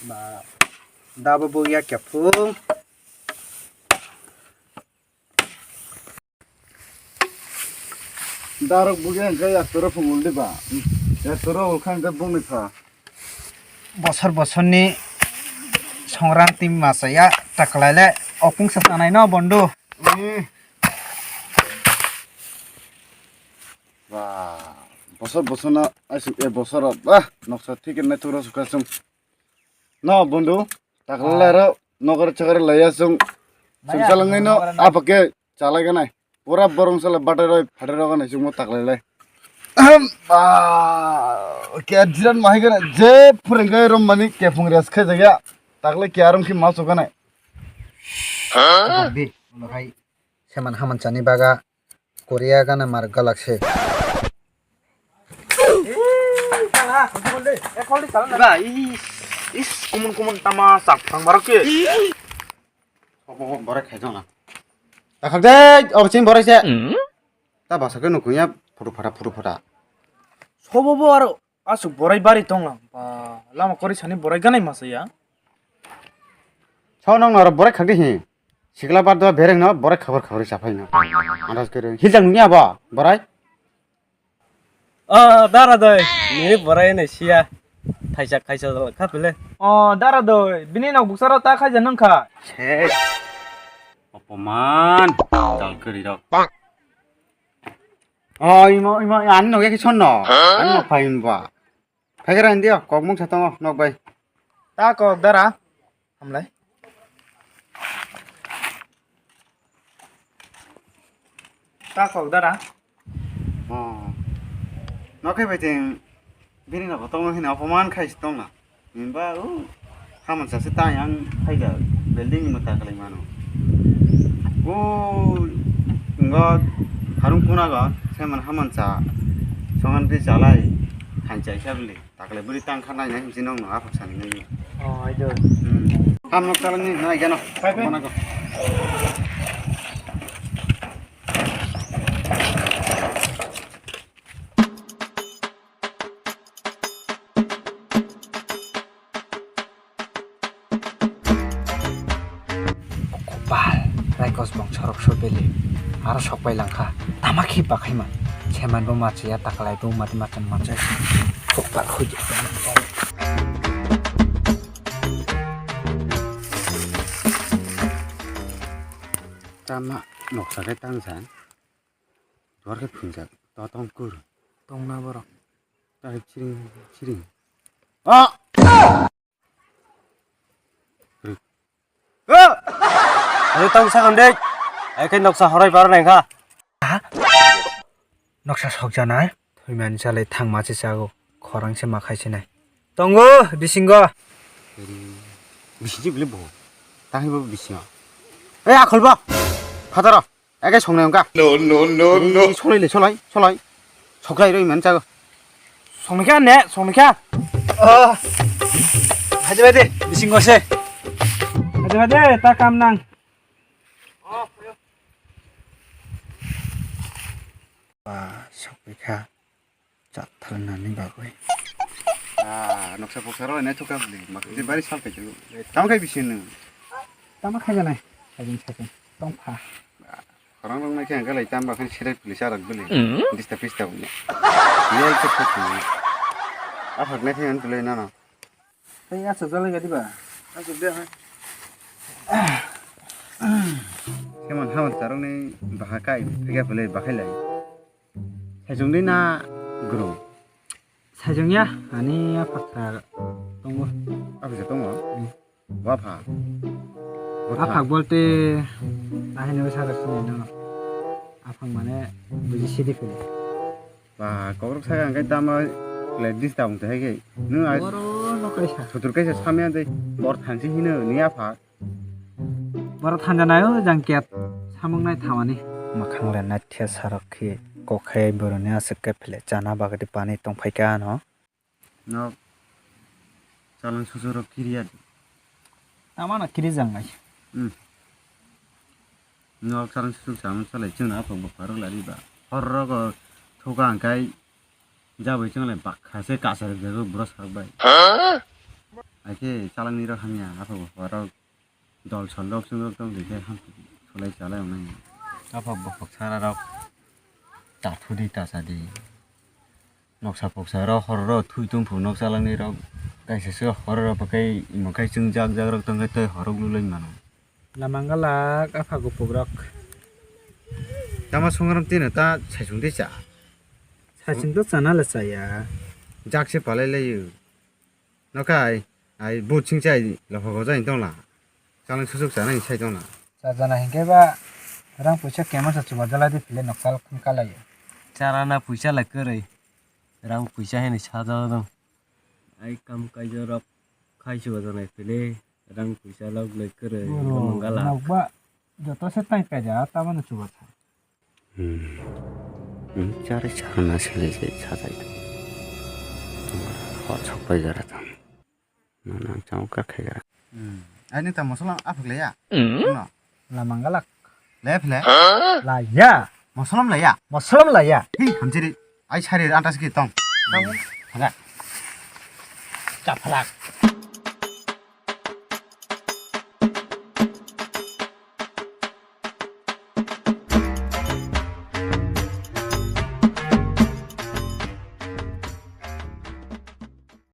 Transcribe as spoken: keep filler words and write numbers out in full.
Ba, dabo bugya kephung. Darok bugya hwnkhe yaktoro phungul diba. Yaktoro ulkha hwnkhe bongni pha. Bosor bosorni songrang timi masa ya taklaile okung sa sanai no bondo. Eh. Ba, bosor bosor na asuk e bosor ba noksa thik naithok rw sukha sung. No, bondhu, taklai lai ro, nokar chakar lai ya sung, sung chalangwi no, apa ke chalai ganai. Pura borong sala batai roi, phatai rok ganai sung mo taklai lai. Ahem, ah, ke jiran mahi ganai, je pureng kai rom mani ke phung res khai jagya, taklai ke arom ki ma chok ganai. Di, ulo hai, seman haman chani baga, Korea gana mar galak se. Ba, is, is, kumun kumun tama sak phang barok ke. Obo, obo, borai khai jona. Takhak de, obo chini borai se. Ta basa ke nukung ya, photo phata, photo phata. Sobo bo aro asuk borai bari tonglang. Ba, lama kori sani borai ganai masa ya. Sao nong noro borai khak de hi. Sikla bar do bereng no, borai khabor khabor chapai no. Andas kere. Hiljang nungya bo, borai. O, dara doi, nini borai nai siya. Thaisa, thaisa kha pile. O, dara doi, bini nok buksaro ta khaija nang kha. Ses. Opoman, dal kiri rok. O, imo, imo, ani nok ya ki chonno. Ani nok phaim ba. Phaikara hindi o, kok mung sa tongo, nok bai. Ta kok dara. Hamlai. Ta kok dara. Oh. Nokai bai ting bini no tong hini opoman khai tong na. Hinba u haman sa se ta yang khai ga building mo ta kalai mano. U ngo harung kuna ga seman haman sa songan ri chalai han chai sabli. Takle buri tang kha nai nai hinsi nong no aphak sani ngai. Oh, I do. Hmm. Ham nok chalani nai gano. Bye, bye. Mana ko. Kopal, raikos bongsorok sobele, aro sokpai langkha, tama khe bakhaima, seman bo machiya, taklai bo mati machan machai, kopal khuju. Tama noksa khe tang san, duar khe phunjak, to tong kur. Tongna borok. Tai chiring, chiring. Ah! Ri. Ah! Aro tang sakon dei. Ai khe noksa horai bar nai kha. Noksa sokjanai. Thoimani chalai thangma se chago. Khorang se makhai se nai. Tongo bisingo. Ri. Bisingo bile bo. Tahi bo bisingo. Ei akhol bo. Phataro. Eke songnai wngkha. No, no, no, no. Ei, solai le, solai, solai. Soklai roi man chago. Songnikha ne, songnikha. Oh. Haji, haji, bisingo se. Haji, haji, ta kam nang. Ba, sokphaikha. Chatharnani bagwi. Ah, noksa boksa rw nai thuka bwlwi. Makhe bari sal kaitu. Tamo khai bisi nung. Tamo khai janai. Khai jani sakin. Tong pha. Khorang rok nai khe angka lai tamba khan sirai puli sarak bwlwi. Dista pista wngya. Yai khe thuk ni. Aphak nai khe ang tulai nana. Tei asa jalai gadi ba. Asa de hai. Kemon hamar charok ni baha kai. Phiya puli bakhai lai. Saichung di na guru? Saichung ya, ani aphak sa tongo. Aphak sa tongo? Hmm. Wapha? Wapha? Aphak bolte, ahini wngsa rok sini no. Aphak mane buji sidi phili. Ba, kokrok saka hwnkhe tamo le dis ta wngte hai khe. Nwng a Oro no kaisa. Sutur kaisa samya de, bor thansi hino ni aphak. Borok thanjanai o jang ket samung nai thamani. Mwkhang le naithia sarok khi kokhai boroni aswk khe phile chana bagwi pani tongphai kha ano. Nok chalang susurok kiriya di. Amana kiri jang nai. Hmm. Nok chalang susur samung salai chwngno aphang bwkha rok lari ba. Hor rogo thuka hwnkhe jabwi chwng lai bakha se kasa rwk jago bwrok sak bai. Haikhe chalangni rok hamya, aphuru borok dol sol rok chwng rok tong di khe ham solai chalai wngnai. Aphuru bokhok sara rok tathudi tasadi. Noksa poksa rok horo rok thui tong phu nok chalangni rok kaisa se horo rok pakai imo kai chwng jak jak rok tong khe tei horok lulai mano. Lamang galak apha gupuk rok. Tama songram tino ta saisung de cha. Saisung to chana le chaya. Jak se palai layu. Nokai ai but sing chai lopha gojai tongla. Kalang susuk chana sai tongla. Chajana hinkhe ba rang puisa kema sa chuba jala di phile nokal kalayo. Charana puisa lai kwrwi. Rang puisa hini saja dong. Ai kam kaijak rok khai chuba janai phile rang puisa lok lai kwrwi. Oro, lamang galak. Nokba joto se tang kaija tamano chuba sa. Hmm. Hmm, chari chana sele se sajai. Hot sok pai gara tam. Nana chau ka khai gara. Hmm. Ai ni ta mosola aphak leya. Hmm. No. Lamang galak. Le phle. Laya. Mosolam leya. Mosolam laya. Hi hamjiri. Ai sari antas ki tong. Tong. Hala. Chaphalak.